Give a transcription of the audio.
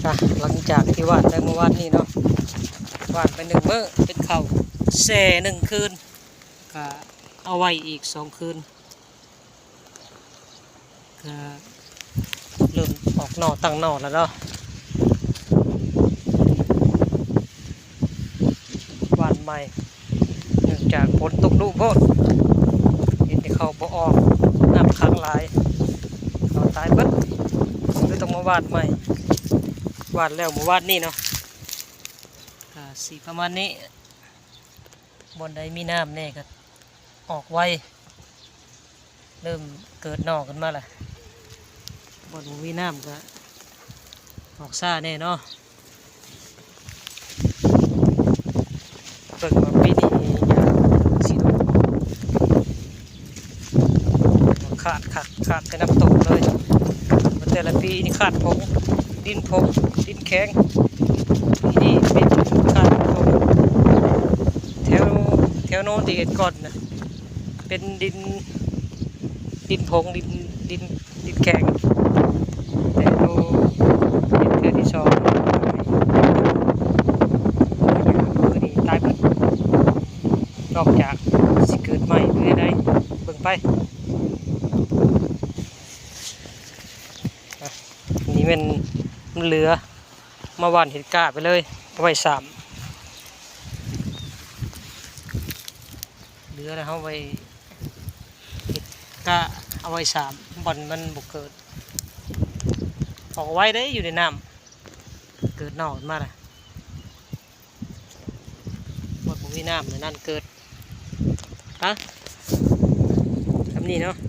ຫຼັງຈາກທີ່ຫວ່ານໄດ້ເມື່ອວານນີ້ເນາະ ຫວ່ານໄປໜຶ່ງມື້ ເປັນເຂົ້າແຊ່ໜຶ່ງຄືນ ກະເອົາໄວ້ອີກສອງຄືນ ກະເລີ່ມອອກໜໍ່ຕັ້ງໜໍ່ແລ້ວເນາະ. ຫວ່ານໃໝ່ ເນື່ອງຈາກຝົນຕົກດຸໂພດ ເຮັດໃຫ້ເຂົ້າບໍ່ອອກ ນ້ຳຂັງຫຼາຍ ເຂົ້າຕາຍເບິດ ກໍເລີຍຕ້ອງມາຫວ່ານໃໝ່. ຫວ່ານແລ້ວມື້ວານນີ້ເນາະ ກະຊິປະມານນີ້. ບ່ອນໃດມີນ້ຳແດ່ກໍອອກໄວ ເລີ່ມເກີດໜໍ່ຂຶ້ນມາລະ ບ່ອນບໍ່ມີນ້ຳກໍອອກຊ້າແດ່ເນາະ. ເບິ່ງວ່າປີນີ້ຢາກຊິ ຂາດຄັກ ຂາດແຕ່ນ້ຳຕົກເລີຍ ແຕ່ລະປີນີ້ຂາດຜົງ ດິນຜົງ ດິນແຂງ ປີນີ້ເປັນຂາດຜົງ. ແຖວ ແຖວໂນ້ນທີ່ເຫັນກ່ອນນະ ເປັນດິນ ດິນຜົງ ດິນ ດິນ ດິນແຂງ ແຕ່ໂຕເປັນເທື່ອທີສອງ ມື້ນີ້ຕາຍເບິດ. ນອກຈາກຊິເກີດໃໝ່ຫຼືໃດ ເບິ່ງໄປ. ນີ້ແມ່ນມັນເຫຼືອ ມາຫວ່ານເຮັດກ້າໄປເລີຍ ເອົາໄວ້ສາມ ເຫຼືອແລ້ວເຮົາໄວ້ເຮັດກ້າ ເອົາໄວ້ສາມ ບ່ອນມັນບໍ່ເກີດ ອອກໄວເດ້ ຢູ່ໃນນ້ຳ ເກີດໜໍ່ຂຶ້ນມາລະ. ໝົດບໍ່ມີນ້ຳ ແນວນັ້ນເກີດ. ປະ ສ່ຳນີ້ເນາະ.